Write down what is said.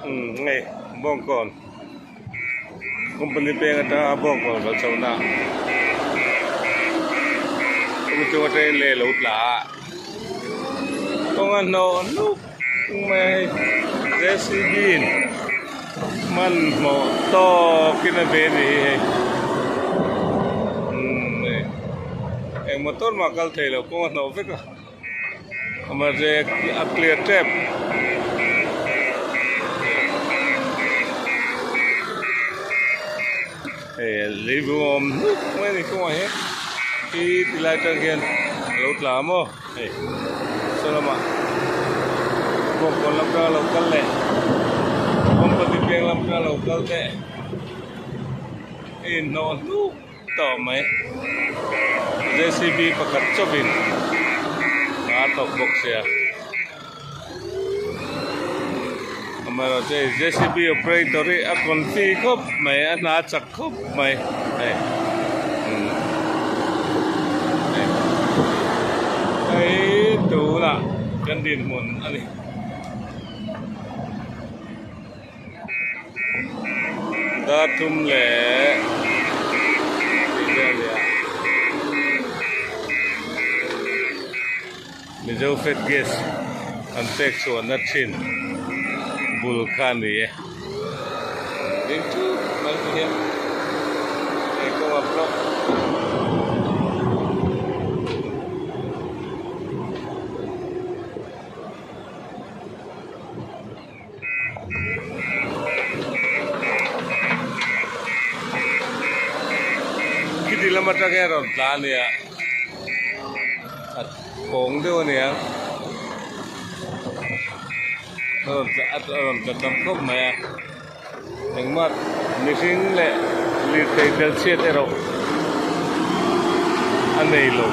Umm hei Bawngkawn company peng atanga Bawngkawn kal chho na chumi chung atangin lei alo tla a kawng a hnawh nuk mai a hei J C B in hmanhmawh tawkin a ve a ni hi hei umm hei eng motor mah kal thei lo kawng a hnawh vek a. Mahse a clear tep. Hei lei vung a awm hnuk mai a ni kawngah hian khi ti lai atang khian a lo tla maw hei saw lamah bawngkawn lam atanga lo kal leh company peng lam atanga lo kal te a inhnawh hnuk. Tawh mai. JCB pakhat chauhin a thawk bawk sia. Amaherawhchu hei JCB operator hi a confi khawp mai a hna chak khawp mai hei umm hei hei tunah kan dinhmun a ni. Dar thum leh tih vel a ni a Mizo fat gas an pek chhuahna thin bul kha a ni e ding thut mai te hian hei kawng a block. Khiti lam atang hian rawn tla a nia a kawng deuh a nia a rawn tla a rawn tla tam khawp mai a engmah mihring leh lirthei tel chhiat erawh a nei lo.